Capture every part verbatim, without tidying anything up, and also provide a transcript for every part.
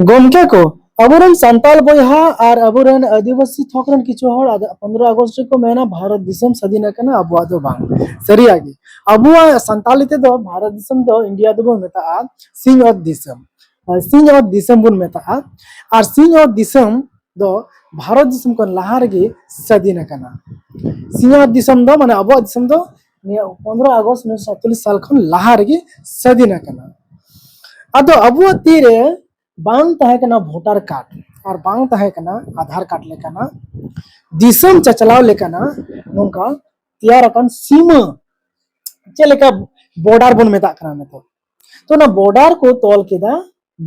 ᱜᱚᱢᱠᱮ ᱠᱚ, ᱟᱵᱚᱨᱮᱱ ᱥᱟᱱᱛᱟᱲ ᱵᱚᱭᱦᱟ ᱟᱨ ᱟᱵᱚᱨᱮᱱ ᱟᱹᱫᱤᱵᱟᱹᱥᱤ ᱛᱷᱚᱠ ᱨᱮᱱ ᱠᱤᱪᱷᱩ ᱦᱚᱲ ᱟᱫᱚ ᱯᱚᱱᱨᱚ ᱟᱜᱚᱥᱴ ᱨᱮᱠᱚ ᱢᱮᱱᱟ ᱵᱷᱟᱨᱚᱛ ᱫᱤᱥᱚᱢ ᱥᱟᱹᱫᱷᱤᱱ ᱟᱠᱟᱱᱟ, ᱟᱵᱚᱣᱟᱜ ᱫᱚ ᱵᱟᱝ᱾ ᱥᱟᱹᱨᱤᱭᱟᱜ ᱜᱮ, ᱟᱵᱚᱣᱟᱜ ᱥᱟᱱᱛᱟᱲᱤ ᱛᱮᱫᱚ ᱵᱷᱟᱨᱚᱛ ᱫᱤᱥᱚᱢ ᱫᱚ ᱤᱱᱰᱤᱭᱟ ᱫᱚᱵᱚᱱ ᱢᱮᱛᱟᱜᱼᱟ ᱥᱤᱧᱚᱛ ᱫᱤᱥᱚᱢ᱾ ᱟᱨ ᱥᱤᱧᱚᱛ ᱫᱤᱥᱚᱢ ᱵᱚᱱ ᱢᱮᱛᱟᱜᱼᱟ᱾ ᱟᱨ ᱥᱤᱧᱚᱛ ᱫᱤᱥᱚᱢ ᱫᱚ ᱵᱷᱟᱨᱚᱛ ᱫᱤᱥᱚᱢ ᱠᱷᱚᱱ ᱞᱟᱦᱟ ᱨᱮᱜᱮ ᱥᱟᱹᱫᱷᱤᱱ ᱟᱠᱟᱱᱟ᱾ ᱥᱤᱧᱚᱛ ᱫᱤᱥᱚᱢ ᱫᱚ, ᱢᱟᱱᱮ, ᱟᱵᱚᱣᱟᱜ ᱫᱤᱥᱚᱢ ᱫᱚ ᱱᱤᱭᱟᱹ ᱯᱚᱱᱨᱚ ᱟᱜᱚᱥᱴ ᱩᱱᱤᱥᱥᱚ ᱥᱟᱛᱪᱚᱞᱞᱤᱥ ᱥᱟᱞ ᱠᱷᱚᱱ ᱞᱟᱦᱟ ᱨᱮᱜᱮ ᱥᱟᱹᱫᱷᱤᱱ ᱟᱠᱟᱱᱟ᱾ ᱟᱫᱚ ᱟᱵᱚᱣᱟᱜ ᱛᱤᱨᱮ ᱵᱟᱝ ᱛᱟᱦᱮᱸ ᱠᱟᱱᱟ ᱵᱷᱳᱴᱟᱨ ᱠᱟᱨᱰ ᱟᱨ ᱵᱟᱝ ᱛᱟᱦᱮᱸ ᱠᱟᱱᱟ ᱟᱫᱷᱟᱨ ᱠᱟᱨᱰ ᱞᱮᱠᱟᱱᱟᱜ, ᱫᱤᱥᱚᱢ ᱪᱟᱪᱞᱟᱣ ᱞᱮᱠᱟᱱᱟᱜ ᱱᱚᱝᱠᱟ ᱛᱮᱭᱟᱨ ᱟᱠᱟᱱ ᱥᱤᱢᱟᱹ, ᱪᱮᱫ ᱞᱮᱠᱟ ᱵᱚᱰᱟᱨ ᱵᱚᱱ ᱢᱮᱛᱟᱜ ᱠᱟᱱᱟ ᱱᱤᱛᱚᱜ᱾ ᱛᱚ ᱚᱱᱟ ᱵᱚᱰᱟᱨ ᱠᱚ ᱛᱚᱞ ᱠᱮᱫᱟ᱾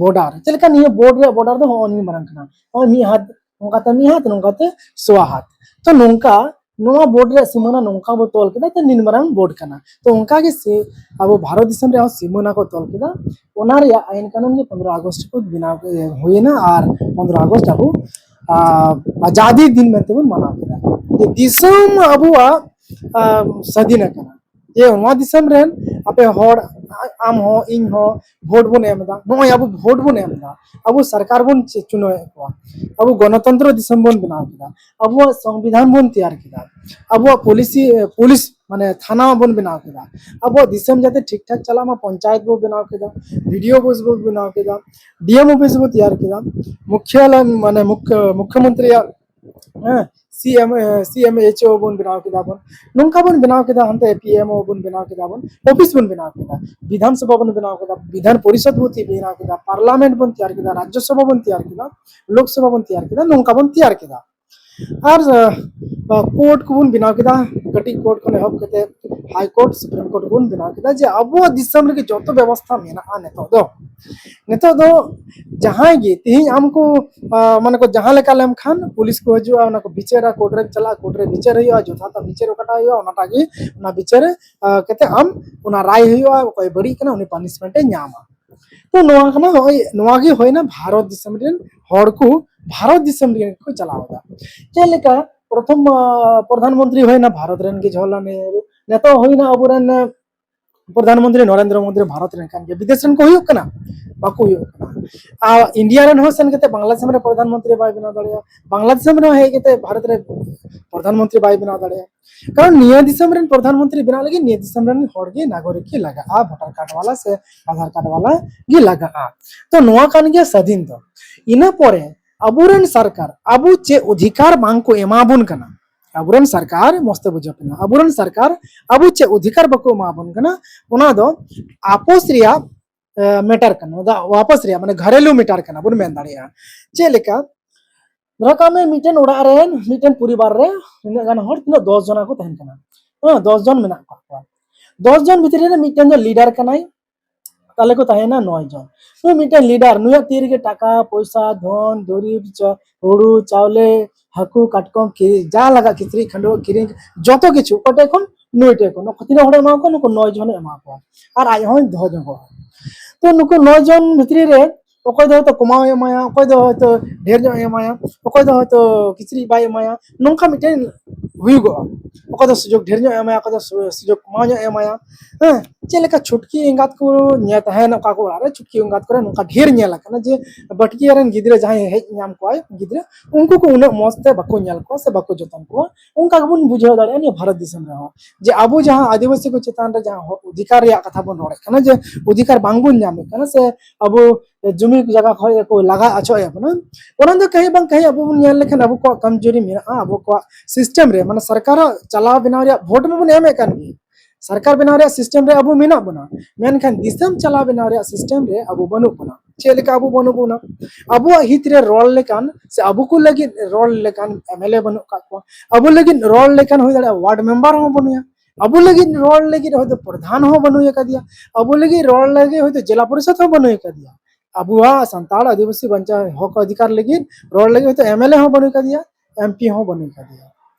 ᱵᱚᱰᱟᱨ ᱪᱮᱫ ᱞᱮᱠᱟ? ᱱᱤᱭᱟᱹ ᱵᱳᱨᱰ ᱨᱮᱭᱟᱜ ᱵᱚᱰᱟᱨ ᱫᱚ ᱦᱚᱸᱜᱼᱚ ᱱᱤᱭᱟᱹ ᱢᱟᱨᱟᱝ ᱠᱟᱱᱟ, ᱱᱚᱜᱼᱚᱭ ᱢᱤᱫ ᱦᱟᱛ, ᱱᱚᱝᱠᱟᱛᱮ ᱢᱤᱫ ᱦᱟᱛ, ᱱᱚᱝᱠᱟᱛᱮ ᱥᱚᱣᱟ ᱦᱟᱛ᱾ ᱛᱚ ᱱᱚᱝᱠᱟ ᱱᱚᱣᱟ ᱵᱳᱨᱰ ᱨᱮᱭᱟᱜ ᱥᱤᱢᱟᱹᱱᱟ ᱱᱚᱝᱠᱟ ᱵᱚ ᱛᱚᱞ ᱠᱮᱫᱟ, ᱛᱚ ᱱᱤᱱ ᱢᱟᱨᱟᱝ ᱵᱳᱨᱰ ᱠᱟᱱᱟ᱾ ᱛᱚ ᱚᱱᱠᱟ ᱜᱮ ᱥᱮ ᱟᱵᱚ ᱵᱷᱟᱨᱚᱛ ᱫᱤᱥᱚᱢ ᱨᱮᱭᱟᱜ ᱦᱚᱸ ᱥᱤᱢᱟᱹᱱᱟ ᱠᱚ ᱛᱚᱞ ᱠᱮᱫᱟ᱾ ᱚᱱᱟ ᱨᱮᱭᱟᱜ ᱟᱭᱤᱱ ᱠᱟᱹᱱᱩᱱ ᱜᱮ ᱯᱚᱱᱨᱚ ᱟᱜᱚᱥᱴ ᱠᱚ ᱵᱮᱱᱟᱣ, ᱮ, ᱦᱩᱭᱮᱱᱟ᱾ ᱟᱨ ᱯᱚᱱᱨᱚ ᱟᱜᱚᱥᱴ ᱟᱵᱚ, ᱟ, ᱟᱡᱟᱫᱤ ᱫᱤᱱ ᱢᱮᱱᱛᱮ ᱵᱚᱱ ᱢᱟᱱᱟᱣ ᱠᱮᱫᱟ᱾ ᱡᱮ ᱫᱤᱥᱚᱢ ᱟᱵᱚᱣᱟᱜ, ᱟ, ᱥᱟᱹᱫᱷᱤᱱ ᱟᱠᱟᱱᱟ᱾ ᱡᱮ ᱱᱚᱣᱟ ᱫᱤᱥᱚᱢ ᱨᱮᱱ ᱟᱯᱮ ᱦᱚᱲ, ᱟᱢ ᱦᱚᱸ, ᱤᱧ ᱦᱚᱸ ᱵᱷᱳᱴ ᱵᱚᱱ ᱮᱢ ᱮᱫᱟ᱾ ᱱᱚᱜᱼᱚᱭ ᱟᱵᱚ ᱵᱷᱳᱴ ᱵᱚᱱ ᱮᱢ ᱮᱫᱟ, ᱟᱵᱚ ᱥᱚᱨᱠᱟᱨ ᱵᱚᱱ ᱪᱮ-, ᱪᱩᱱᱟᱹᱣᱮᱫ ᱠᱚᱣᱟ, ᱟᱵᱚ ᱜᱚᱱᱚᱛᱚᱱᱛᱨᱚ ᱫᱤᱥᱚᱢ ᱵᱚᱱ ᱵᱮᱱᱟᱣ ᱠᱮᱫᱟ, ᱟᱵᱚᱣᱟᱜ ᱥᱚᱝᱵᱤᱫᱷᱟᱱ ᱵᱚᱱ ᱛᱮᱭᱟᱨ ᱠᱮᱫᱟ, ᱟᱵᱚᱣᱟᱜ ᱯᱚᱞᱤᱥᱤ, ᱮ, ᱯᱩᱞᱤᱥ, ᱢᱟᱱᱮ, ᱛᱷᱟᱱᱟ ᱵᱚᱱ ᱵᱮᱱᱟᱣ ᱠᱮᱫᱟ, ᱟᱵᱚᱣᱟᱜ ᱫᱤᱥᱚᱢ ᱡᱟᱛᱮ ᱴᱷᱤᱠ ᱴᱷᱟᱠ ᱪᱟᱞᱟᱜ ᱢᱟ, ᱯᱚᱧᱪᱟᱭᱮᱛ ᱵᱚ ᱵᱮᱱᱟᱣ ᱠᱮᱫᱟ, ᱵᱤ ᱰᱤ ᱳ ᱚᱯᱷᱤᱥ ᱵᱚ ᱵᱮᱱᱟᱣ ᱠᱮᱫᱟ, ᱰᱤ ᱮᱢ ᱚᱯᱷᱤᱥ ᱵᱚ ᱛᱮᱭᱟᱨ ᱠᱮᱫᱟ, ᱢᱩᱠᱷᱭᱟᱞᱚᱭ, ᱢᱟᱱᱮ, ᱢᱩᱠᱷ-, ᱢᱩᱠᱷᱭᱚᱢᱚᱱᱛᱨᱤᱭᱟᱜ, ᱦᱮᱸ, ᱥᱤ ᱮᱢ, ᱮ, ᱥᱤ ᱮᱢ ᱮᱭᱤᱪ ᱳ ᱵᱚᱱ ᱵᱮᱱᱟᱣ ᱠᱮᱫᱟ ᱵᱚᱱ, ᱱᱚᱝᱠᱟ ᱵᱚᱱ ᱵᱮᱱᱟᱣ ᱠᱮᱫᱟ, ᱦᱟᱱᱛᱮ ᱯᱤ ᱮᱢ ᱳ ᱵᱚᱱ ᱵᱮᱱᱟᱣ ᱠᱮᱫᱟ ᱵᱚᱱ, ᱚᱯᱷᱤᱥ ᱵᱚᱱ ᱵᱮᱱᱟᱣ ᱠᱮᱫᱟ, ᱵᱤᱫᱷᱟᱱ ᱥᱚᱵᱷᱟ ᱵᱚᱱ ᱵᱮᱱᱟᱣ ᱠᱮᱫᱟ, ᱵᱤᱫᱷᱟᱱ ᱯᱚᱨᱤᱥᱚᱫ ᱵᱚᱱ ᱛᱮ-, ᱵᱮᱱᱟᱣ ᱠᱮᱫᱟ, ᱯᱟᱨᱞᱟᱢᱮᱱᱴ ᱵᱚᱱ ᱛᱮᱭᱟᱨ ᱠᱮᱫᱟ, ᱨᱟᱡᱽᱡᱚ ᱥᱚᱵᱷᱟ ᱵᱚᱱ ᱛᱮᱭᱟᱨ ᱠᱮᱫᱟ, ᱞᱳᱠ ᱥᱚᱵᱷᱟ ᱵᱚᱱ ᱛᱮᱭᱟᱨ ᱠᱮᱫᱟ, ᱱᱚᱝᱠᱟ ᱵᱚᱱ ᱛᱮᱭᱟᱨ ᱠᱮᱫᱟ᱾ ᱟᱨ, ᱟ, ᱟ, ᱠᱳᱨᱴ ᱠᱚᱵᱚᱱ ᱵᱮᱱᱟᱣ ᱠᱮᱫᱟ, ᱠᱟᱹᱴᱤᱡ ᱠᱳᱨᱴ ᱠᱷᱚᱱ ᱮᱦᱚᱵ ᱠᱟᱛᱮ ᱦᱟᱭ ᱠᱳᱨᱴ, ᱥᱩᱯᱨᱤᱢ ᱠᱳᱨᱴ ᱵᱚᱱ ᱵᱮᱱᱟᱣ ᱠᱮᱫᱟ, ᱡᱮ ᱟᱵᱚᱣᱟᱜ ᱫᱤᱥᱚᱢ ᱨᱮᱜᱮ ᱡᱚᱛᱚ ᱵᱮᱵᱚᱥᱛᱷᱟ ᱢᱮᱱᱟᱜᱼᱟ ᱱᱤᱛᱚᱜ ᱫᱚ᱾ ᱱᱤᱛᱚᱜ ᱫᱚ ᱡᱟᱦᱟᱸᱭ ᱜᱮ ᱛᱮᱦᱮᱧ ᱟᱢ ᱠᱚ, ᱟ, ᱢᱟᱱᱮ ᱠᱚ ᱡᱟᱦᱟᱸ ᱞᱮᱠᱟ ᱞᱮᱢ ᱠᱷᱟᱱ ᱯᱩᱞᱤᱥ ᱠᱚ ᱦᱤᱡᱩᱜᱼᱟ, ᱚᱱᱟ ᱠᱚ ᱵᱤᱪᱟᱹᱨᱟ, ᱠᱳᱨᱴ ᱨᱮᱢ ᱪᱟᱞᱟᱜᱼᱟ, ᱠᱳᱨᱴ ᱨᱮ ᱵᱤᱪᱟᱹᱨ ᱦᱩᱭᱩᱜᱼᱟ, ᱡᱚᱛᱷᱟᱛ ᱵᱤᱪᱟᱹᱨ ᱚᱠᱟᱴᱟᱜ ᱦᱩᱭᱩᱜᱼᱟ, ᱚᱱᱟᱴᱟᱜ ᱜᱮ, ᱚᱱᱟ ᱵᱤᱪᱟᱹᱨ, ᱟ, ᱠᱟᱛᱮ ᱟᱢ ᱚᱱᱟ ᱨᱟᱭ ᱦᱩᱭᱩᱜᱼᱟ, ᱚᱠᱚᱭ ᱵᱟᱹᱲᱤᱡ ᱠᱟᱱᱟ ᱩᱱᱤ ᱯᱟᱱᱤᱥᱢᱮᱱᱴ ᱮ ᱧᱟᱢᱟ᱾ ᱛᱚ ᱱᱚᱣᱟ ᱠᱟᱱᱟ, ᱱᱚᱜᱼᱚᱭ ᱱᱚᱣᱟ ᱜᱮ ᱦᱩᱭᱱᱟ ᱵᱷᱟᱨᱚᱛ ᱫᱤᱥᱚᱢ ᱨᱮᱱ ᱦᱚᱲ ᱠᱚ, ᱵᱷᱟᱨᱚᱛ ᱫᱤᱥᱚᱢ ᱨᱮᱱ ᱠᱚ ᱪᱟᱞᱟᱣ ᱮᱫᱟ᱾ ᱪᱮᱫ ᱞᱮᱠᱟ ᱯᱨᱚᱛᱷᱚᱢ, ᱟ, ᱯᱨᱚᱫᱷᱟᱱ ᱢᱚᱱᱛᱨᱤ ᱦᱩᱭᱱᱟ ᱵᱷᱟᱨᱚᱛ ᱨᱮᱱ ᱜᱮ ᱡᱚᱣᱟᱦᱚᱨᱞᱟᱞ ᱱᱮᱦᱨᱩ, ᱱᱤᱛᱚᱜ ᱦᱩᱭᱱᱟ ᱟᱵᱚᱨᱮᱱ, ᱟ, ᱯᱨᱚᱫᱷᱟᱱ ᱢᱚᱱᱛᱨᱤ ᱱᱚᱨᱮᱱᱫᱨᱚ ᱢᱳᱫᱤ ᱵᱷᱟᱨᱚᱛ ᱨᱮᱱ ᱠᱟᱱ ᱜᱮᱭᱟ, ᱵᱤᱫᱮᱥ ᱨᱮᱱ ᱠᱚ ᱦᱩᱭᱩᱜ ᱠᱟᱱᱟ? ᱵᱟᱠᱚ ᱦᱩᱭᱩᱜ ᱠᱟᱱᱟ᱾ ᱟᱨ ᱤᱱᱰᱤᱭᱟ ᱨᱮᱱ ᱦᱚᱸ ᱥᱮᱱ ᱠᱟᱛᱮ ᱵᱟᱝᱞᱟᱫᱮᱥ ᱨᱮ ᱯᱨᱚᱫᱷᱟᱱ ᱢᱚᱱᱛᱨᱤ ᱵᱟᱭ ᱵᱮᱱᱟᱣ ᱫᱟᱲᱮᱭᱟᱜᱼᱟ, ᱵᱟᱝᱞᱟᱫᱮᱥ ᱨᱮ ᱦᱚᱸ ᱦᱮᱡ ᱠᱟᱛᱮ ᱵᱷᱟᱨᱚᱛ ᱨᱮ ᱯᱨᱚᱫᱷᱟᱱ ᱢᱚᱱᱛᱨᱤ ᱵᱟᱭ ᱵᱮᱱᱟᱣ ᱫᱟᱲᱮᱭᱟᱜᱼᱟ᱾ ᱠᱟᱨᱚᱱ ᱱᱤᱭᱟᱹ ᱫᱤᱥᱚᱢ ᱨᱮᱱ ᱯᱨᱚᱫᱷᱟᱱ ᱢᱚᱱᱛᱨᱤ ᱵᱮᱱᱟᱣ ᱞᱟᱹᱜᱤᱫ ᱱᱤᱭᱟᱹ ᱫᱤᱥᱚᱢ ᱨᱮᱱ ᱦᱚᱲ ᱜᱮ ᱱᱟᱜᱚᱨᱤᱠ ᱜᱮ ᱞᱟᱜᱟᱜᱼᱟ, ᱵᱷᱳᱴᱟᱨ ᱠᱟᱨᱰ ᱣᱟᱞᱟ ᱥᱮ ᱟᱫᱷᱟᱨ ᱠᱟᱨᱰ ᱣᱟᱞᱟ ᱜᱮ ᱞᱟᱜᱟᱜᱼᱟ᱾ ᱛᱚ ᱱᱚᱣᱟ ᱠᱟᱱ ᱜᱮᱭᱟ ᱥᱟᱫᱷᱤᱱ ᱫᱚ᱾ ᱤᱱᱟᱹ ᱯᱚᱨᱮ ᱟᱵᱚᱨᱮᱱ ᱥᱚᱨᱠᱟᱨ ᱟᱵᱚ ᱪᱮᱫ ᱚᱫᱷᱤᱠᱟᱨ ᱵᱟᱝ ᱠᱚ ᱮᱢᱟ ᱵᱚᱱ ᱠᱟᱱᱟ, ᱟᱵᱚᱨᱮᱱ ᱥᱚᱨᱠᱟᱨ, ᱢᱚᱡᱽ ᱛᱮ ᱵᱩᱡᱷᱟᱹᱣ ᱯᱮ ᱱᱟ, ᱟᱵᱚᱨᱮᱱ ᱥᱚᱨᱠᱟᱨ ᱟᱵᱚ ᱪᱮᱫ ᱚᱫᱷᱤᱠᱟᱨ ᱵᱟᱠᱚ ᱮᱢᱟ ᱵᱚᱱ ᱠᱟᱱᱟ, ᱚᱱᱟ ᱫᱚ ᱟᱯᱚᱥ ᱨᱮᱭᱟᱜ ᱢᱮᱴᱟᱨ ᱠᱟᱱᱟ, ᱚᱱᱟ ᱫᱚ ᱣᱟᱯᱚᱥ ᱨᱮᱭᱟᱜ, ᱢᱟᱱᱮ ᱜᱷᱟᱨᱮᱞᱩ ᱢᱮᱴᱟᱨ ᱠᱟᱱᱟ ᱵᱚᱱ ᱢᱮᱱ ᱫᱟᱲᱮᱭᱟᱜᱼᱟ᱾ ᱪᱮᱫ ᱞᱮᱠᱟ, ᱫᱷᱚᱨᱟ ᱠᱟᱜ ᱢᱮ ᱢᱤᱫᱴᱮᱱ ᱚᱲᱟᱜ ᱨᱮ, ᱢᱤᱫᱴᱮᱱ ᱯᱚᱨᱤᱵᱟᱨ ᱨᱮ ᱛᱤᱱᱟᱹᱜ ᱜᱟᱱ ᱦᱚᱲ, ᱛᱤᱱᱟᱹᱜ, ᱫᱚᱥ ᱡᱚᱱᱟ ᱠᱚ ᱛᱟᱦᱮᱱ ᱠᱟᱱᱟ᱾ ᱦᱮᱸ, ᱫᱚᱥ ᱡᱚᱱ ᱢᱮᱱᱟᱜ ᱠᱟᱜ ᱠᱚᱣᱟ᱾ ᱫᱚᱥ ᱡᱚᱱ ᱵᱷᱤᱛᱨᱤ ᱨᱮ ᱢᱤᱫᱴᱮᱱ ᱫᱚ ᱞᱤᱰᱟᱨ ᱠᱟᱱᱟᱭ, ᱛᱟᱦᱞᱮ ᱠᱚ ᱛᱟᱦᱮᱸᱭᱮᱱᱟ ᱱᱚᱭ ᱡᱚᱱ᱾ ᱱᱩᱭ ᱢᱤᱫᱴᱮᱱ ᱞᱤᱰᱟᱨ, ᱱᱩᱭᱟᱜ ᱛᱤ ᱨᱮᱜᱮ ᱴᱟᱠᱟ ᱯᱚᱭᱥᱟ, ᱫᱷᱚᱱ ᱫᱩᱨᱤᱵᱽ, ᱪᱟ-, ᱦᱩᱲᱩ ᱪᱟᱣᱞᱮ, ᱦᱟᱹᱠᱩ ᱠᱟᱴᱠᱚᱢ ᱠᱤᱨᱤᱧ, ᱡᱟ ᱞᱟᱜᱟᱜ, ᱠᱤᱪᱨᱤᱡ ᱠᱷᱟᱹᱰᱩᱣᱟᱹᱜ ᱠᱤᱨᱤᱧ, ᱡᱚᱛᱚ ᱠᱤᱪᱷᱩ ᱚᱠᱚᱭ ᱴᱷᱮᱡ ᱠᱷᱚᱱ? ᱱᱩᱭ ᱴᱷᱮᱡ ᱠᱷᱚᱱ᱾ ᱛᱤᱱᱟᱹᱜ ᱦᱚᱲᱮ ᱮᱢᱟ ᱠᱚᱣᱟ? ᱱᱩᱠᱩ ᱱᱚᱭ ᱡᱚᱱᱮ ᱮᱢᱟ ᱠᱚᱣᱟ, ᱟᱨ ᱟᱡ ᱦᱚᱸᱭ ᱫᱚᱦᱚ ᱡᱚᱝᱚᱜᱼᱟ᱾ ᱛᱚ ᱱᱩᱠᱩ ᱱᱚᱭ ᱡᱚᱱ ᱵᱷᱤᱛᱨᱤ ᱨᱮ ᱚᱠᱚᱭ ᱫᱚ ᱦᱚᱭᱛᱳ ᱠᱚᱢᱟᱣ ᱮ ᱮᱢᱟᱭᱟ, ᱚᱠᱚᱭ ᱫᱚ ᱦᱚᱭᱛᱳ ᱰᱷᱮᱨ ᱧᱚᱜ ᱮ ᱮᱢᱟᱭᱟ, ᱚᱠᱚᱭ ᱫᱚ ᱦᱚᱭᱛᱳ ᱠᱤᱪᱨᱤᱡ ᱵᱟᱭ ᱮᱢᱟᱭᱟ, ᱱᱚᱝᱠᱟ ᱢᱤᱫᱴᱮᱱ ᱦᱩᱭᱩᱜᱚᱜᱼᱟ᱾ ᱚᱠᱚᱭ ᱫᱚ ᱥᱩᱡᱳᱜᱽ ᱰᱷᱮᱨ ᱧᱚᱜ ᱮ ᱮᱢᱟᱭᱟ, ᱚᱠᱚᱭ ᱫᱚ ᱥᱩ-, ᱥᱩᱡᱳᱜᱽ ᱠᱚᱢᱟᱣ ᱧᱚᱜ ᱮ ᱮᱢᱟᱭᱟ᱾ ᱦᱮᱸ, ᱪᱮᱫ ᱞᱮᱠᱟ ᱪᱷᱩᱴᱠᱤ ᱮᱸᱜᱟᱛ ᱠᱚ ᱧᱮᱞ ᱛᱟᱦᱮᱱ, ᱚᱠᱟ ᱠᱚ ᱚᱲᱟᱜ ᱨᱮ ᱪᱷᱩᱴᱠᱤ ᱮᱸᱜᱟᱛ ᱠᱚᱨᱮ ᱱᱚᱝᱠᱟ ᱰᱷᱮᱨ ᱧᱮᱞ ᱟᱠᱟᱱᱟ ᱡᱮ ᱵᱟᱹᱴᱠᱤᱭᱟᱹ ᱨᱮᱱ ᱜᱤᱫᱽᱨᱟᱹ ᱡᱟᱦᱟᱸᱭ ᱦᱮᱡ ᱧᱟᱢ ᱠᱚᱣᱟᱭ ᱜᱤᱫᱽᱨᱟᱹ, ᱩᱱᱠᱩ ᱠᱚ ᱩᱱᱟᱹᱜ ᱢᱚᱸᱡᱽ ᱛᱮ ᱵᱟᱠᱚ ᱧᱮᱞ ᱠᱚᱣᱟ ᱥᱮ ᱵᱟᱠᱚ ᱡᱚᱛᱚᱱ ᱠᱚᱣᱟ᱾ ᱚᱱᱠᱟ ᱜᱮᱵᱚᱱ ᱵᱩᱡᱷᱟᱹᱣ ᱫᱟᱲᱮᱭᱟᱜᱼᱟ ᱱᱤᱭᱟᱹ ᱵᱷᱟᱨᱚᱛ ᱫᱤᱥᱚᱢ ᱨᱮᱦᱚᱸ, ᱡᱮ ᱟᱵᱚ ᱡᱟᱦᱟᱸ ᱟᱹᱫᱤᱵᱟᱹᱥᱤ ᱠᱚ ᱪᱮᱛᱟᱱ ᱨᱮ ᱡᱟᱦᱟᱸ ᱦᱚ-, ᱚᱫᱷᱤᱠᱟᱨ ᱨᱮᱭᱟᱜ ᱠᱟᱛᱷᱟ ᱵᱚᱱ ᱨᱚᱲᱮᱫ ᱠᱟᱱᱟ, ᱡᱮ ᱚᱫᱷᱤᱠᱟᱨ ᱵᱟᱝᱵᱚᱱ ᱧᱟᱢᱮᱫ ᱠᱟᱱᱟ ᱥᱮ ᱟᱵᱚ ᱡᱩᱢᱤ ᱡᱟᱭᱜᱟ ᱠᱷᱚᱱ ᱠᱚ ᱞᱟᱜᱟ ᱚᱪᱚᱭᱮᱫ ᱵᱚᱱᱟ, ᱚᱱᱟ ᱫᱚ ᱠᱟᱹᱦᱤ ᱵᱟᱝ ᱠᱟᱹᱦᱤ ᱟᱵᱚ ᱵᱚᱱ ᱧᱮᱞ ᱞᱮᱠᱷᱟᱱ ᱟᱵᱚ ᱠᱚᱣᱟᱜ ᱠᱚᱢᱡᱩᱨᱤ ᱢᱮᱱᱟᱜᱼᱟ, ᱟᱵᱚ ᱠᱚᱣᱟᱜ ᱥᱤᱥᱴᱮᱢ ᱨᱮ, ᱢᱟᱱᱮ ᱥᱚᱨᱠᱟᱨ ᱪᱟᱞᱟᱣ ᱵᱮᱱᱟᱣ ᱨᱮᱭᱟᱜ ᱵᱷᱳᱴ ᱢᱟᱵᱚᱱ ᱮᱢᱮᱫ ᱠᱟᱱ ᱜᱮ, ᱥᱚᱨᱠᱟᱨ ᱵᱮᱱᱟᱣ ᱨᱮᱭᱟᱜ ᱥᱤᱥᱴᱮᱢ ᱨᱮ ᱟᱵᱚ ᱢᱮᱱᱟᱜ ᱵᱚᱱᱟ, ᱢᱮᱱᱠᱷᱟᱱ ᱫᱤᱥᱚᱢ ᱪᱟᱞᱟᱣ ᱵᱮᱱᱟᱣ ᱨᱮᱭᱟᱜ ᱥᱤᱥᱴᱮᱢ ᱨᱮ ᱟᱵᱚ ᱵᱟᱹᱱᱩᱜ ᱵᱚᱱᱟ᱾ ᱪᱮᱫ ᱞᱮᱠᱟ ᱟᱵᱚ ᱵᱟᱹᱱᱩᱜ ᱵᱚᱱᱟ? ᱟᱵᱚᱣᱟᱜ ᱦᱤᱛ ᱨᱮ ᱨᱚᱲ ᱞᱮᱠᱟᱱ ᱥᱮ ᱟᱵᱚ ᱠᱚ ᱞᱟᱹᱜᱤᱫ ᱨᱚᱲ ᱞᱮᱠᱟᱱ ᱮᱢ ᱮᱞ ᱮ ᱵᱟᱹᱱᱩᱜ ᱠᱟᱜ ᱠᱚᱣᱟ, ᱟᱵᱚ ᱞᱟᱹᱜᱤᱫ ᱨᱚᱲ ᱞᱮᱠᱟᱱ ᱦᱩᱭ ᱫᱟᱲᱮᱭᱟᱜᱼᱟ ᱣᱟᱨᱰ ᱢᱮᱢᱵᱟᱨ ᱦᱚᱸ ᱵᱟᱹᱱᱩᱭᱟ, ᱟᱵᱚ ᱞᱟᱹᱜᱤᱫ ᱨᱚᱲ ᱞᱟᱹᱜᱤᱫ ᱦᱚᱭᱛᱳ ᱯᱨᱚᱫᱷᱟᱱ ᱦᱚᱸ ᱵᱟᱹᱱᱩᱭ ᱟᱠᱟᱫᱮᱭᱟ, ᱟᱵᱚ ᱞᱟᱹᱜᱤᱫ ᱨᱚᱲ ᱞᱟᱹᱜᱤᱫ ᱦᱚᱭᱛᱳ ᱡᱮᱞᱟ ᱯᱚᱨᱤᱥᱚᱫ ᱦᱚᱸ ᱵᱟᱹᱱᱩᱭ ᱟᱠᱟᱫᱮᱭᱟ, ᱟᱵᱚᱣᱟᱜ ᱥᱟᱱᱛᱟᱲ ᱟᱹᱫᱤᱵᱟᱹᱥᱤ ᱵᱟᱧᱪᱟᱣ ᱦᱚᱠ ᱚᱫᱷᱤᱠᱟᱨ ᱞᱟᱹᱜᱤᱫ ᱨᱚᱲ ᱞᱟᱹᱜᱤᱫ ᱦᱚᱭᱛᱳ ᱮᱢ ᱮᱞ ᱮ ᱦᱚᱸ ᱵᱟᱹᱱᱩᱭ ᱟᱠᱟᱫᱮᱭᱟ, ᱮᱢ ᱯᱤ ᱦᱚᱸ ᱵᱟᱹᱱᱩᱭ ᱟᱠᱟᱫᱮᱭᱟ᱾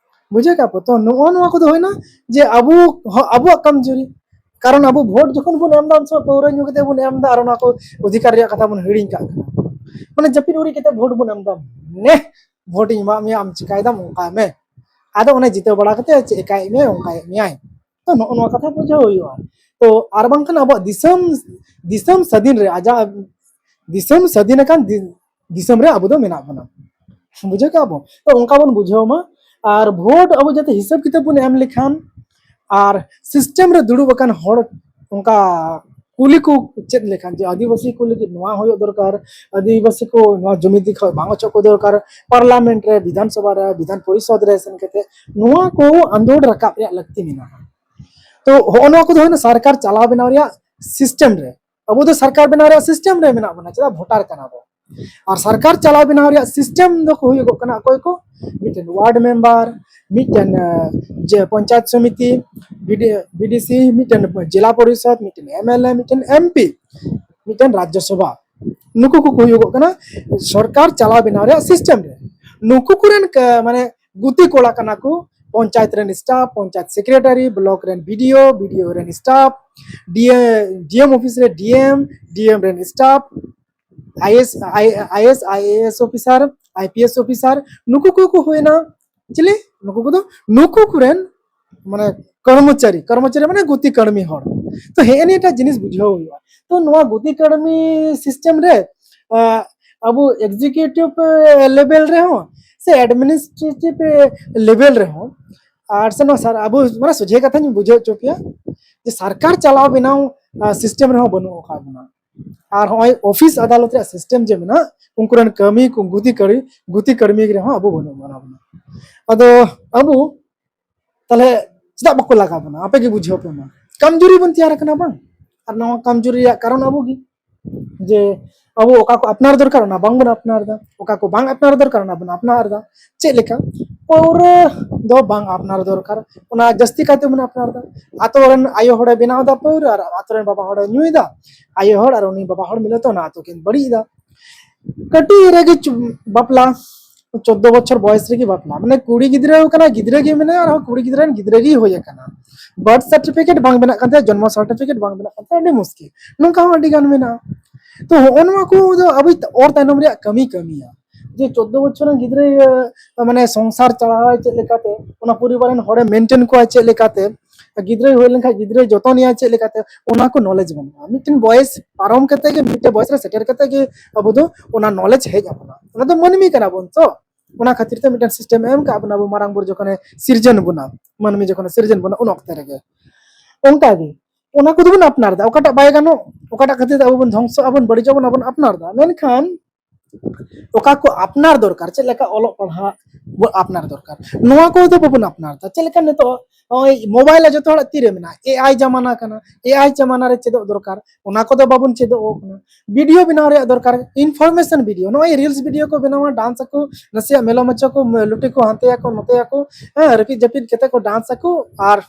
ᱵᱩᱡᱷᱟᱹᱣ ᱠᱮᱫᱟ ᱯᱮ? ᱛᱚ ᱱᱚᱜᱼᱚ ᱱᱚᱣᱟ ᱠᱚᱫᱚ ᱦᱩᱭᱱᱟ ᱡᱮ ᱟᱵᱚ ᱦᱚ-, ᱟᱵᱚᱣᱟᱜ ᱠᱚᱢᱡᱩᱨᱤ᱾ ᱠᱟᱨᱚᱱ ᱟᱵᱚ ᱵᱷᱳᱴ ᱡᱚᱠᱷᱚᱱ ᱵᱚᱱ ᱮᱢ ᱮᱫᱟ, ᱩᱱ ᱥᱚᱢᱚᱭ ᱯᱟᱹᱣᱨᱟᱹ ᱧᱩ ᱠᱟᱛᱮ ᱵᱚᱱ ᱮᱢ ᱮᱫᱟ ᱟᱨ ᱚᱱᱟ ᱠᱚ ᱚᱫᱷᱤᱠᱟᱨ ᱨᱮᱭᱟᱜ ᱠᱟᱛᱷᱟ ᱵᱚᱱ ᱦᱤᱲᱤᱧ ᱠᱟᱜ ᱠᱟᱱᱟ᱾ ᱢᱟᱱᱮ ᱡᱟᱹᱯᱤᱫ ᱩᱨᱤᱡ ᱠᱟᱛᱮ ᱵᱷᱳᱴ ᱵᱚᱱ ᱮᱢ ᱮᱫᱟ, ᱱᱮ ᱵᱷᱳᱴ ᱤᱧ ᱮᱢᱟᱜ ᱢᱮᱭᱟ, ᱟᱢ ᱪᱤᱠᱟᱭ ᱫᱟᱢ ᱚᱱᱠᱟᱭ ᱢᱮ᱾ ᱟᱫᱚ ᱚᱱᱮ ᱡᱤᱛᱟᱹᱣ ᱵᱟᱲᱟ ᱠᱟᱛᱮ ᱪᱮᱫ ᱮᱠᱟᱭᱮᱫ ᱢᱮᱭᱟᱭ ᱚᱱᱠᱟᱭᱮᱫ ᱢᱮᱭᱟᱭ᱾ ᱛᱚ ᱱᱚᱜᱼᱚ ᱱᱚᱣᱟ ᱠᱟᱛᱷᱟ ᱵᱩᱡᱷᱟᱹᱣ ᱦᱩᱭᱩᱜᱼᱟ᱾ ᱛᱚ ᱟᱨ ᱵᱟᱝᱠᱷᱟᱱ ᱟᱵᱚᱣᱟᱜ ᱫᱤᱥᱚᱢ ᱫᱤᱥᱚᱢ ᱥᱟᱹᱫᱷᱤᱱ ᱨᱮ ᱟᱡᱟᱜ ᱫᱤᱥᱚᱢ ᱥᱟᱹᱫᱷᱤᱱ ᱟᱠᱟᱱ ᱫᱤ- ᱫᱤᱥᱚᱢ ᱨᱮ ᱟᱵᱚ ᱫᱚ ᱢᱮᱱᱟᱜ ᱵᱚᱱᱟ᱾ ᱵᱩᱡᱷᱟᱹᱣ ᱠᱟᱜᱼᱟ ᱵᱚᱱ? ᱛᱚ ᱚᱱᱠᱟ ᱵᱚᱱ ᱵᱩᱡᱷᱟᱹᱣ ᱢᱟ᱾ ᱟᱨ ᱵᱷᱳᱴ ᱟᱵᱚ ᱡᱟᱛᱮ ᱦᱤᱥᱟᱹᱵ ᱠᱤᱛᱟᱹᱵ ᱵᱚᱱ ᱮᱢ ᱞᱮᱠᱷᱟᱱ, ᱟᱨ ᱥᱤᱥᱴᱮᱢ ᱨᱮ ᱫᱩᱲᱩᱵ ᱟᱠᱟᱱ ᱦᱚᱲ ᱚᱱᱠᱟ ᱠᱩᱞᱤ ᱠᱚ ᱪᱮᱫ ᱞᱮᱠᱷᱟᱱ ᱡᱮ ᱟᱹᱫᱤᱵᱟᱹᱥᱤ ᱠᱚ ᱞᱟᱹᱜᱤᱫ ᱱᱚᱣᱟ ᱦᱩᱭᱩᱜ ᱫᱚᱨᱠᱟᱨ, ᱟᱹᱫᱤᱵᱟᱹᱥᱤ ᱠᱚ ᱱᱚᱣᱟ ᱡᱩᱢᱤᱫ ᱠᱷᱚᱱ ᱵᱟᱝ ᱚᱪᱚᱜ ᱠᱚ ᱫᱚᱨᱠᱟᱨ, ᱯᱟᱨᱞᱟᱢᱮᱱᱴ ᱨᱮ, ᱵᱤᱫᱷᱟᱱ ᱥᱚᱵᱷᱟ ᱨᱮ, ᱵᱤᱫᱷᱟᱱ ᱯᱚᱨᱤᱥᱚᱫ ᱨᱮ ᱥᱮᱱ ᱠᱟᱛᱮ ᱱᱚᱣᱟ ᱠᱚ ᱟᱸᱫᱳᱲ ᱨᱟᱠᱟᱵ ᱨᱮᱭᱟᱜ ᱞᱟᱹᱠᱛᱤ ᱢᱮᱱᱟᱜᱼᱟ᱾ ᱛᱚ ᱦᱚᱜᱼᱚ ᱱᱚᱣᱟ ᱠᱚᱫᱚ ᱦᱩᱭᱱᱟ ᱥᱚᱨᱠᱟᱨ ᱪᱟᱞᱟᱣ ᱵᱮᱱᱟᱣ ᱨᱮᱭᱟᱜ ᱥᱤᱥᱴᱮᱢ ᱨᱮ᱾ ᱟᱵᱚ ᱫᱚ ᱥᱚᱨᱠᱟᱨ ᱵᱮᱱᱟᱣ ᱨᱮᱭᱟᱜ ᱥᱤᱥᱴᱮᱢ ᱨᱮ ᱢᱮᱱᱟᱜ ᱵᱚᱱᱟ, ᱪᱮᱫᱟᱜ ᱵᱷᱳᱴᱟᱨ ᱠᱟᱱᱟ ᱵᱚ᱾ ᱟᱨ ᱥᱚᱨᱠᱟᱨ ᱪᱟᱞᱟᱣ ᱵᱮᱱᱟᱣ ᱨᱮᱭᱟᱜ ᱥᱤᱥᱴᱮᱢ ᱫᱚᱠᱚ ᱦᱩᱭᱩᱜᱚᱜ ᱠᱟᱱᱟ ᱚᱠᱚᱭ ᱠᱚ? ᱢᱤᱫᱴᱮᱱ ᱣᱟᱨᱰ ᱢᱮᱢᱵᱟᱨ, ᱢᱤᱫᱴᱮᱱ ᱟᱸ, ᱡᱮ ᱯᱚᱧᱪᱟᱭᱮᱛ ᱥᱚᱢᱤᱛᱤ, ᱵᱤᱰᱤᱥᱤ, ᱢᱤᱫᱴᱮᱱ ᱡᱮᱞᱟ ᱯᱚᱨᱤᱥᱚᱫ, ᱢᱤᱫᱴᱮᱱ ᱮᱢᱮᱞᱮ, ᱢᱤᱫᱴᱮᱱ ᱮᱢᱯᱤ, ᱢᱤᱫᱴᱮᱱ ᱨᱟᱡᱽᱡᱚᱥᱚᱵᱷᱟ, ᱱᱩᱠᱩ ᱠᱚᱠᱚ ᱦᱩᱭᱩᱜᱚᱜ ᱠᱟᱱᱟ ᱥᱚᱨᱠᱟᱨ ᱪᱟᱞᱟᱣ ᱵᱮᱱᱟᱣ ᱨᱮᱭᱟᱜ ᱥᱤᱥᱴᱮᱢ ᱨᱮ᱾ ᱱᱩᱠᱩ ᱠᱚᱨᱮᱱ ᱠ- ᱢᱟᱱᱮ ᱜᱩᱛᱤ ᱠᱚᱲᱟ ᱠᱟᱱᱟ ᱠᱚ ᱯᱚᱧᱪᱟᱭᱮᱛ ᱨᱮᱱ ᱥᱴᱟᱯ, ᱯᱚᱧᱪᱟᱭᱮᱛ ᱥᱮᱠᱨᱮᱴᱟᱨᱤ, ᱵᱞᱚᱠ ᱨᱮᱱ ᱵᱤᱰᱤᱳ, ᱵᱤᱰᱤᱳ ᱨᱮᱱ ᱥᱴᱟᱯ, ᱰᱤᱮᱢ ᱚᱯᱷᱤᱥ ᱨᱮ ᱰᱤᱮᱢ, ᱰᱤᱮᱢ ᱨᱮᱱ staff, IAS IAS ᱟᱭᱮᱮᱥ officer, IPS officer, ᱱᱩᱠᱩ ᱠᱚᱠᱚ ᱦᱩᱭᱱᱟ ᱪᱤᱞᱤ? ᱱᱩᱠᱩ ᱠᱚᱫᱚ ᱱᱩᱠᱩ ᱠᱚᱨᱮᱱ ᱢᱟᱱᱮ ᱠᱚᱨᱢᱚᱪᱟᱨᱤ, ᱠᱚᱨᱢᱚᱪᱟᱨᱤ ᱢᱟᱱᱮ ᱜᱩᱛᱤ ᱠᱟᱹᱲᱢᱤ ᱦᱚᱲ᱾ ᱛᱚ ᱦᱮᱸ ᱱᱤᱭᱟᱹᱴᱟᱜ ᱡᱤᱱᱤᱥ ᱵᱩᱡᱷᱟᱹᱣ ᱦᱩᱭᱩᱜᱼᱟ᱾ ᱛᱚ ᱱᱚᱣᱟ ᱜᱩᱛᱤ ᱠᱟᱹᱲᱢᱤ ᱥᱤᱥᱴᱮᱢ ᱨᱮ ᱟᱵᱚ ᱮᱠᱡᱤᱠᱤᱭᱩᱴᱤᱵᱷ ᱞᱮᱵᱮᱞ ᱨᱮᱦᱚᱸ ᱥᱮ ᱮᱰᱢᱤᱱᱤᱥᱴᱨᱮᱴᱤᱵᱷ ᱞᱮᱵᱮᱞ ᱨᱮᱦᱚᱸ, ᱟᱨ ᱥᱮ ᱱᱚᱣᱟ ᱟᱵᱚ ᱢᱟᱱᱮ ᱥᱚᱡᱷᱮ ᱠᱟᱛᱷᱟᱧ ᱵᱩᱡᱷᱟᱹᱣ ᱦᱚᱪᱚ ᱯᱮᱭᱟ ᱡᱮ ᱥᱚᱨᱠᱟᱨ ᱪᱟᱞᱟᱣ ᱵᱮᱱᱟᱣ ᱥᱤᱥᱴᱮᱢ ᱨᱮᱦᱚᱸ ᱵᱟᱹᱱᱩᱜ ᱟᱠᱟᱫ ᱵᱚᱱᱟ᱾ ᱟᱨ ᱦᱚᱸᱜᱼᱚᱭ ᱚᱯᱷᱤᱥ ᱟᱫᱟᱞᱚᱛ ᱨᱮᱭᱟᱜ ᱥᱤᱥᱴᱮᱢ ᱡᱮ ᱢᱮᱱᱟᱜ, ᱩᱱᱠᱩ ᱨᱮᱱ ᱠᱟᱹᱢᱤ ᱠᱚ ᱜᱩᱛᱤ ᱠᱟᱹᱲᱤ ᱜᱩᱛᱤ ᱠᱟᱹᱲᱢᱤ ᱨᱮᱦᱚᱸ ᱟᱵᱚ ᱵᱟᱹᱱᱩᱜ ᱵᱚᱱᱟ᱾ ᱟᱫᱚ ᱟᱵᱚ ᱛᱟᱦᱞᱮ ᱪᱮᱫᱟᱜ ᱵᱟᱠᱚ ᱞᱟᱜᱟᱣ ᱵᱚᱱᱟ? ᱟᱯᱮ ᱜᱮ ᱵᱩᱡᱷᱟᱹᱣ ᱯᱮ ᱢᱟ᱾ ᱠᱟᱢᱡᱩᱨᱤ ᱵᱚᱱ ᱛᱮᱭᱟᱨ ᱟᱠᱟᱱᱟ ᱵᱟᱝ? ᱟᱨ ᱱᱚᱣᱟ ᱠᱟᱢᱡᱩᱨᱤ ᱨᱮᱭᱟᱜ ᱠᱟᱨᱚᱱ ᱟᱵᱚ ᱜᱮ, ᱡᱮ ᱟᱵᱚ ᱚᱠᱟ ᱠᱚ ᱟᱯᱱᱟᱨ ᱫᱚᱨᱠᱟᱨ ᱚᱱᱟ ᱵᱟᱝᱵᱚᱱ ᱟᱯᱱᱟᱨ ᱮᱫᱟ, ᱚᱠᱟ ᱠᱚ ᱵᱟᱝ ᱟᱯᱱᱟᱨ ᱫᱚᱨᱠᱟᱨ ᱚᱱᱟ ᱵᱚᱱ ᱟᱯᱱᱟᱨ ᱮᱫᱟ᱾ ᱪᱮᱫ ᱞᱮᱠᱟ? ᱯᱟᱹᱣᱨᱟᱹ ᱫᱚ ᱵᱟᱝ ᱟᱯᱱᱟᱨ ᱫᱚᱨᱠᱟᱨ, ᱚᱱᱟ ᱡᱟᱹᱥᱛᱤ ᱠᱟᱭᱛᱮ ᱵᱚᱱ ᱟᱯᱱᱟᱨ ᱮᱫᱟ᱾ ᱟᱛᱳ ᱨᱮᱱ ᱟᱭᱳ ᱦᱚᱲᱮ ᱵᱮᱱᱟᱣ ᱮᱫᱟ ᱯᱟᱹᱣᱨᱟᱹ ᱟᱨ ᱟᱛᱳ ᱨᱮᱱ ᱵᱟᱵᱟ ᱦᱚᱲᱮ ᱧᱩᱭᱮᱫᱟ, ᱟᱭᱳ ᱦᱚᱲ ᱟᱨ ᱩᱱᱤ ᱵᱟᱵᱟ ᱦᱚᱲ ᱢᱤᱞᱟᱹᱣ ᱛᱮ ᱚᱱᱟ ᱟᱛᱳ ᱠᱤᱱ ᱵᱟᱹᱲᱤᱡ ᱮᱫᱟ᱾ ᱠᱟᱹᱴᱤᱡ ᱨᱮᱜᱮ ᱪᱩ- ᱵᱟᱯᱞᱟ, ᱪᱳᱫᱽᱫᱳ ᱵᱚᱪᱷᱚᱨ ᱵᱚᱭᱮᱥ ᱨᱮᱜᱮ ᱵᱟᱯᱞᱟ, ᱢᱟᱱᱮ ᱠᱩᱲᱤ ᱜᱤᱫᱽᱨᱟᱹ ᱠᱟᱱᱟ, ᱜᱤᱫᱽᱨᱟᱹ ᱜᱮ ᱢᱮᱱᱟᱭᱟ, ᱟᱨᱦᱚᱸ ᱠᱩᱲᱤ ᱜᱤᱫᱽᱨᱟᱹ ᱨᱮᱱ ᱜᱤᱫᱽᱨᱟᱹ ᱜᱮᱭ ᱦᱩᱭ ᱟᱠᱟᱱᱟ᱾ ᱵᱟᱨᱛᱷ ᱥᱟᱨᱴᱤᱯᱷᱤᱠᱮᱴ ᱵᱟᱝ ᱵᱮᱱᱟᱜ ᱠᱟᱱ ᱛᱟᱭᱟ, ᱡᱚᱱᱢᱚ ᱥᱟᱨᱴᱤᱯᱷᱤᱠᱮᱴ ᱵᱟᱝ ᱵᱮᱱᱟᱜ ᱠᱟᱱ ᱛᱟᱭᱟ, ᱟᱹᱰᱤ ᱢᱩᱥᱠᱤᱞ᱾ ᱱᱚᱝᱠᱟ ᱦᱚᱸ ᱟᱹᱰᱤ ᱜᱟᱱ ᱢᱮᱱᱟᱜᱼᱟ᱾ ᱛᱚ ᱦᱚᱸᱜᱼᱚ ᱱᱚᱣᱟ ᱠᱚ ᱫᱚ ᱟᱵᱚ ᱚᱨ ᱛᱟᱭᱱᱚᱢ ᱨᱮᱭᱟᱜ ᱠᱟᱹᱢᱤ ᱠᱟᱹᱢᱤᱭᱟ᱾ ᱡᱮ ᱪᱳᱫᱽᱫᱳ ᱵᱚᱪᱷᱚᱨ ᱨᱮᱱ ᱜᱤᱫᱽᱨᱟᱹ ᱢᱟᱱᱮ ᱥᱚᱝᱥᱟᱨ ᱪᱟᱞᱟᱣᱟᱭ ᱪᱮᱫ ᱞᱮᱠᱟᱛᱮ, ᱚᱱᱟ ᱯᱚᱨᱤᱵᱟᱨ ᱨᱮᱱ ᱦᱚᱲᱮ ᱢᱮᱱᱴᱮᱱ ᱠᱚᱣᱟ ᱪᱮᱫ ᱞᱮᱠᱟᱛᱮ, ᱜᱤᱫᱽᱨᱟᱹᱭ ᱦᱩᱭ ᱞᱮᱱᱠᱷᱟᱱ ᱜᱤᱫᱽᱨᱟᱹᱭ ᱡᱚᱛᱚᱱᱮᱭᱟ ᱪᱮᱫ ᱞᱮᱠᱟᱛᱮ, ᱚᱱᱟ ᱠᱚ ᱱᱚᱞᱮᱡᱽ ᱵᱟᱹᱱᱩᱜᱼᱟ᱾ ᱢᱤᱫᱴᱮᱱ ᱵᱚᱭᱮᱥ ᱯᱟᱨᱚᱢ ᱠᱟᱛᱮ ᱜᱮ, ᱢᱤᱫᱴᱮᱱ ᱵᱚᱭᱮᱥ ᱨᱮ ᱥᱮᱴᱮᱨ ᱠᱟᱛᱮ ᱜᱮ ᱟᱵᱚ ᱫᱚ ᱚᱱᱟ ᱱᱚᱞᱮᱡᱽ ᱦᱮᱡ ᱟᱵᱚᱱᱟ᱾ ᱚᱱᱟ ᱫᱚ ᱢᱟᱹᱱᱢᱤ ᱠᱟᱱᱟ ᱵᱚᱱ ᱛᱚ, ᱚᱱᱟ ᱠᱷᱟᱹᱛᱤᱨ ᱛᱮ ᱢᱤᱫᱴᱮᱱ ᱥᱤᱥᱴᱮᱢ ᱮ ᱮᱢ ᱠᱟᱜ ᱵᱚᱱᱟ᱾ ᱟᱵᱚ ᱢᱟᱨᱟᱝ ᱵᱩᱨᱩ ᱡᱚᱠᱷᱚᱱᱮ ᱥᱤᱨᱡᱚᱱ ᱵᱚᱱᱟ, ᱢᱟᱹᱱᱢᱤ ᱡᱚᱠᱷᱚᱱᱮ ᱥᱤᱨᱡᱚᱱ ᱵᱚᱱᱟ, ᱩᱱ ᱚᱠᱛᱮ ᱨᱮᱜᱮ ᱚᱱᱠᱟ ᱜᱮ ᱚᱱᱟ ᱠᱚᱫᱚ ᱵᱚᱱ ᱟᱯᱱᱟᱨ ᱮᱫᱟ᱾ ᱚᱠᱟᱴᱟᱜ ᱵᱟᱭ ᱜᱟᱱᱚᱜ, ᱚᱠᱟᱴᱟᱜ ᱠᱷᱟᱹᱛᱤᱨ ᱛᱮ ᱟᱵᱚ ᱵᱚᱱ ᱫᱷᱚᱝᱥᱚᱜ ᱟᱵᱚᱱ, ᱵᱟᱹᱲᱤᱡᱚᱜ ᱟᱵᱚᱱ, ᱚᱱᱟ ᱵᱚᱱ ᱟᱯᱱᱟᱨ ᱮᱫᱟ᱾ ᱢᱮᱱᱠᱷᱟᱱ ᱚᱠᱟ ᱠᱚ ᱟᱯᱱᱟᱨ ᱫᱚᱨᱠᱟᱨ, ᱪᱮᱫ ᱞᱮᱠᱟ ᱚᱞᱚᱜ ᱯᱟᱲᱦᱟᱜ ᱵᱚ ᱟᱯᱱᱟᱨ ᱫᱚᱨᱠᱟᱨ, ᱱᱚᱣᱟ ᱠᱚᱫᱚ ᱵᱟᱵᱚᱱ ᱟᱯᱱᱟᱨ ᱮᱫᱟ᱾ ᱪᱮᱫ ᱞᱮᱠᱟ ᱱᱤᱛᱚᱜ ᱱᱚᱜᱼᱚᱭ ᱢᱳᱵᱟᱭᱤᱞ ᱨᱮ ᱡᱚᱛᱚ ᱦᱚᱲᱟᱜ ᱛᱤᱨᱮ ᱢᱮᱱᱟᱜᱼᱟ, ᱮ ᱟᱭ ᱡᱟᱢᱟᱱᱟ ᱠᱟᱱᱟ, ᱮ ᱟᱭ ᱡᱟᱢᱟᱱᱟ ᱨᱮ ᱪᱮᱫᱚᱜ ᱫᱚᱨᱠᱟᱨ, ᱚᱱᱟ ᱠᱚᱫᱚ ᱵᱟᱵᱚᱱ ᱪᱮᱫᱚᱜ ᱠᱟᱱᱟ᱾ ᱵᱷᱤᱰᱤᱭᱳ ᱵᱮᱱᱟᱣ ᱨᱮᱭᱟᱜ ᱫᱚᱨᱠᱟᱨ, ᱤᱱᱯᱷᱚᱨᱢᱮᱥᱚᱱ ᱵᱷᱤᱰᱤᱭᱳ, ᱱᱚᱜᱼᱚᱭ ᱨᱤᱞᱥ ᱵᱷᱤᱰᱤᱭᱳ ᱠᱚ ᱵᱮᱱᱟᱣᱟ, ᱰᱟᱱᱥ ᱟᱠᱚ, ᱱᱟᱥᱮᱭᱟᱜ ᱢᱮᱞᱚ ᱢᱮᱪᱚ ᱠᱚ, ᱞᱩᱴᱤ ᱠᱚ ᱦᱟᱱᱛᱮᱭᱟᱠᱚ ᱱᱚᱛᱮᱭᱟᱠᱚ, ᱦᱮᱸ, ᱨᱟᱹᱯᱤᱫ ᱡᱟᱹᱯᱤᱫ ᱠᱟᱛᱮ ᱠᱚ ᱰᱟᱱᱥ ᱟᱠᱚ, ᱟᱨ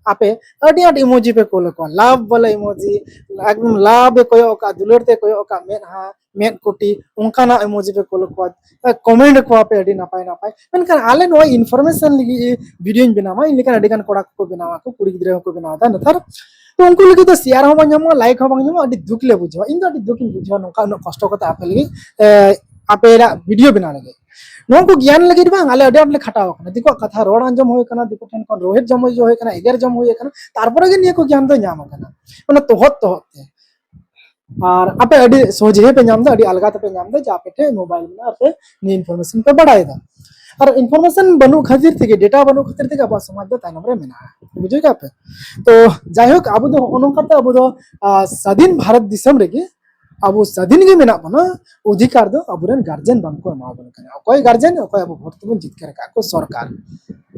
ᱟᱯᱮ ᱟᱹᱰᱤ ᱟᱸᱴ ᱤᱢᱳᱡᱤ ᱯᱮ ᱠᱳᱞ ᱟᱠᱚᱣᱟ, ᱞᱟᱵᱷ ᱵᱟᱞᱟ ᱤᱢᱳᱡᱤ, ᱮᱠᱫᱚᱢ ᱞᱟᱵᱷ ᱮ ᱠᱚᱭᱚᱜ ᱟᱠᱟᱫ, ᱫᱩᱞᱟᱹᱲ ᱛᱮ ᱠᱚᱭᱚᱜ ᱟᱠᱟᱫ ᱢᱮᱫᱦᱟ, ᱢᱮᱫ ᱠᱩᱴᱤ, ᱚᱱᱠᱟᱱᱟᱜ ᱤᱢᱳᱡᱤ ᱯᱮ ᱠᱳᱞ ᱟᱠᱚᱣᱟ, ᱠᱚᱢᱮᱱᱴ ᱟᱠᱚᱣᱟ ᱯᱮ ᱟᱹᱰᱤ ᱱᱟᱯᱟᱭ ᱱᱟᱯᱟᱭ᱾ ᱢᱮᱱᱠᱷᱟᱱ ᱟᱞᱮ ᱱᱚᱣᱟ ᱤᱱᱯᱷᱚᱨᱢᱮᱥᱚᱱ ᱞᱟᱹᱜᱤᱫ ᱵᱷᱤᱰᱤᱭᱳᱧ ᱵᱮᱱᱟᱣᱟ, ᱤᱧ ᱞᱮᱠᱟᱱ ᱟᱹᱰᱤ ᱜᱟᱱ ᱠᱚᱲᱟ ᱠᱚᱠᱚ ᱵᱮᱱᱟᱣᱟ ᱠᱚ, ᱠᱩᱲᱤ ᱜᱤᱫᱽᱨᱟᱹ ᱦᱚᱸᱠᱚ ᱵᱮᱱᱟᱣ ᱮᱫᱟ ᱱᱮᱛᱟᱨ᱾ ᱛᱚ ᱩᱱᱠᱩ ᱞᱟᱹᱜᱤᱫ ᱫᱚ ᱥᱮᱭᱟᱨ ᱦᱚᱸ ᱵᱟᱝ ᱧᱟᱢᱚᱜᱼᱟ, ᱞᱟᱭᱤᱠ ᱦᱚᱸ ᱵᱟᱝ ᱧᱟᱢᱚᱜᱼᱟ, ᱟᱹᱰᱤ ᱫᱩᱠ ᱞᱮ ᱵᱩᱡᱷᱟᱹᱣᱟ᱾ ᱤᱧ ᱫᱚ ᱟᱹᱰᱤ ᱫᱩᱠ ᱤᱧ ᱵᱩᱡᱷᱟᱹᱣᱟ ᱱᱚᱝᱠᱟ ᱩᱱᱟᱹᱜ ᱠᱚᱥᱴᱚ ᱠᱟᱛᱮ ᱟᱯᱮ ᱞᱟᱹᱜᱤᱫ, ᱮ, ᱟᱯᱮᱭᱟᱜ ᱵᱷᱤᱰᱤᱭᱳ ᱵᱮᱱᱟᱣ ᱞᱟᱹᱜᱤᱫ᱾ ᱱᱚᱣᱟ ᱠᱚ ᱜᱮᱭᱟᱱ ᱞᱟᱹᱜᱤᱫ ᱵᱟᱝ, ᱟᱞᱮ ᱟᱹᱰᱤ ᱟᱸᱴ ᱞᱮ ᱠᱷᱟᱴᱟᱣ ᱟᱠᱟᱱᱟ᱾ ᱫᱤᱠᱩᱣᱟᱜ ᱠᱟᱛᱷᱟ ᱨᱚᱲ ᱟᱸᱡᱚᱢ ᱦᱩᱭ ᱟᱠᱟᱱᱟ, ᱫᱤᱠᱩ ᱴᱷᱮᱱ ᱠᱷᱚᱱ ᱨᱳᱦᱮᱫ ᱡᱚᱢ ᱦᱩᱭ ᱟᱠᱟᱱᱟ, ᱮᱜᱮᱨ ᱡᱚᱢ ᱦᱩᱭ ᱟᱠᱟᱱᱟ, ᱛᱟᱨᱯᱚᱨᱮ ᱜᱮ ᱱᱤᱭᱟᱹ ᱠᱚ ᱜᱮᱭᱟᱱ ᱫᱚ ᱧᱟᱢ ᱟᱠᱟᱱᱟ, ᱚᱱᱟ ᱛᱚᱦᱚᱫ ᱛᱚᱦᱚᱫ ᱛᱮ᱾ ᱟᱨ ᱟᱯᱮ ᱟᱹᱰᱤ ᱥᱚᱡᱷᱮ ᱯᱮ ᱧᱟᱢ ᱮᱫᱟ, ᱟᱹᱰᱤ ᱟᱞᱜᱟ ᱛᱮᱯᱮ ᱧᱟᱢ ᱮᱫᱟ, ᱡᱮ ᱟᱯᱮ ᱴᱷᱮᱱ ᱢᱳᱵᱟᱭᱤᱞ ᱢᱮᱱᱟᱜᱼᱟ, ᱟᱯᱮ ᱱᱤᱭᱟᱹ ᱤᱱᱯᱷᱚᱨᱢᱮᱥᱚᱱ ᱯᱮ ᱵᱟᱲᱟᱭ ᱮᱫᱟ᱾ ᱟᱨ ᱤᱱᱯᱷᱚᱨᱢᱮᱥᱚᱱ ᱵᱟᱹᱱᱩᱜ ᱠᱷᱟᱹᱛᱤᱨ ᱛᱮᱜᱮ, ᱰᱮᱴᱟ ᱵᱟᱹᱱᱩᱜ ᱠᱷᱟᱹᱛᱤᱨ ᱛᱮᱜᱮ ᱟᱵᱚᱣᱟᱜ ᱥᱚᱢᱟᱡᱽ ᱫᱚ ᱛᱟᱭᱱᱚᱢ ᱨᱮ ᱢᱮᱱᱟᱜᱼᱟ, ᱵᱩᱡᱷᱟᱹᱣ ᱠᱮᱫᱟ ᱯᱮ? ᱛᱚ ᱡᱟᱭᱦᱳᱠ, ᱟᱵᱚ ᱫᱚ ᱱᱚᱜᱼᱚ ᱱᱚᱝᱠᱟᱛᱮ ᱟᱵᱚ ᱫᱚ, ᱟᱨ, ᱥᱟᱫᱷᱤᱱ ᱵᱷᱟᱨᱚᱛ ᱫᱤᱥᱚᱢ ᱨᱮᱜᱮ ᱟᱵᱚ ᱥᱟᱫᱷᱤᱱ ᱜᱮ ᱢᱮᱱᱟᱜ ᱵᱚᱱᱟ, ᱚᱫᱷᱤᱠᱟᱨ ᱫᱚ ᱟᱵᱚᱨᱮᱱ ᱜᱟᱨᱡᱮᱱ ᱵᱟᱝ ᱠᱚ ᱮᱢᱟ ᱵᱚᱱ ᱠᱟᱱᱟ᱾ ᱚᱠᱚᱭ ᱜᱟᱨᱡᱮᱱ? ᱚᱠᱚᱭ ᱟᱵᱚ ᱵᱷᱳᱴ ᱛᱮᱵᱚᱱ ᱡᱤᱛᱠᱟᱹᱨ ᱟᱠᱟᱫ ᱠᱚ, ᱥᱚᱨᱠᱟᱨ᱾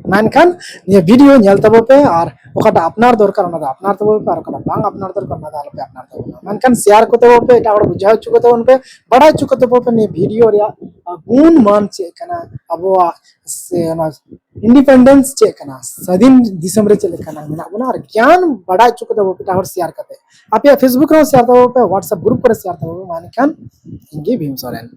ᱢᱮᱱᱠᱷᱟᱱ ᱱᱤᱭᱟᱹ ᱵᱷᱤᱰᱤᱭᱳ ᱧᱮᱞ ᱛᱟᱵᱚ ᱯᱮ, ᱟᱨ ᱚᱠᱟᱴᱟᱜ ᱟᱯᱱᱟᱨ ᱫᱚᱨᱠᱟᱨ ᱚᱱᱟ ᱫᱚ ᱟᱯᱱᱟᱨ ᱛᱟᱵᱚ ᱯᱮ, ᱟᱨ ᱚᱠᱟᱴᱟᱜ ᱵᱟᱝ ᱟᱯᱱᱟᱨ ᱫᱚᱨᱠᱟᱨ ᱚᱱᱟ ᱫᱚ ᱟᱞᱚᱯᱮ ᱟᱯᱱᱟᱨ ᱛᱟᱵᱚᱱᱟ᱾ ᱢᱮᱱᱠᱷᱟᱱ ᱥᱮᱭᱟᱨ ᱠᱚ ᱛᱟᱵᱚ ᱯᱮ, ᱮᱴᱟᱜ ᱦᱚᱲ ᱵᱩᱡᱷᱟᱹᱣ ᱦᱚᱪᱚ ᱠᱚ ᱛᱟᱵᱚᱱ ᱯᱮ, ᱵᱟᱲᱟᱭ ᱦᱚᱪᱚ ᱠᱚ ᱛᱟᱵᱚ ᱯᱮ ᱱᱤᱭᱟᱹ ᱵᱷᱤᱰᱤᱭᱳ ᱨᱮᱭᱟᱜ, ᱟᱨ, ᱜᱩᱱ ᱢᱟᱱ ᱪᱮᱫ ᱠᱟᱱᱟ, ᱟᱵᱚᱣᱟᱜ ᱥᱮ ᱚᱱᱟ ᱤᱱᱰᱤᱯᱮᱱᱰᱮᱱᱥ ᱪᱮᱫ ᱠᱟᱱᱟ, ᱥᱟᱫᱷᱤᱱ ᱫᱤᱥᱚᱢ ᱨᱮ ᱪᱮᱫ ᱞᱮᱠᱟᱱᱟ ᱢᱮᱱᱟᱜ ᱵᱚᱱᱟ, ᱟᱨ ᱜᱮᱭᱟᱱ ᱵᱟᱲᱟᱭ ᱦᱚᱪᱚ ᱠᱚ ᱛᱟᱵᱚ ᱯᱮ ᱮᱴᱟᱜ ᱦᱚᱲ ᱥᱮᱭᱟᱨ ᱠᱟᱛᱮ᱾ ᱟᱯᱮᱭᱟᱜ ᱯᱷᱮᱥᱵᱩᱠ ᱨᱮᱦᱚᱸ ᱥᱮᱭᱟᱨ ᱛᱟᱵᱚ ᱯᱮ, ᱣᱟᱴᱥᱮᱯ ᱜᱨᱩᱯ ᱠᱚᱨᱮ ᱥᱮᱭᱟᱨ ᱛᱟᱵᱚ ᱯᱮ᱾ ᱢᱟ ᱮᱱᱠᱷᱟᱱ ᱤᱧ ᱜᱮ ᱵᱷᱤᱢ ᱥᱚᱨᱮᱱ᱾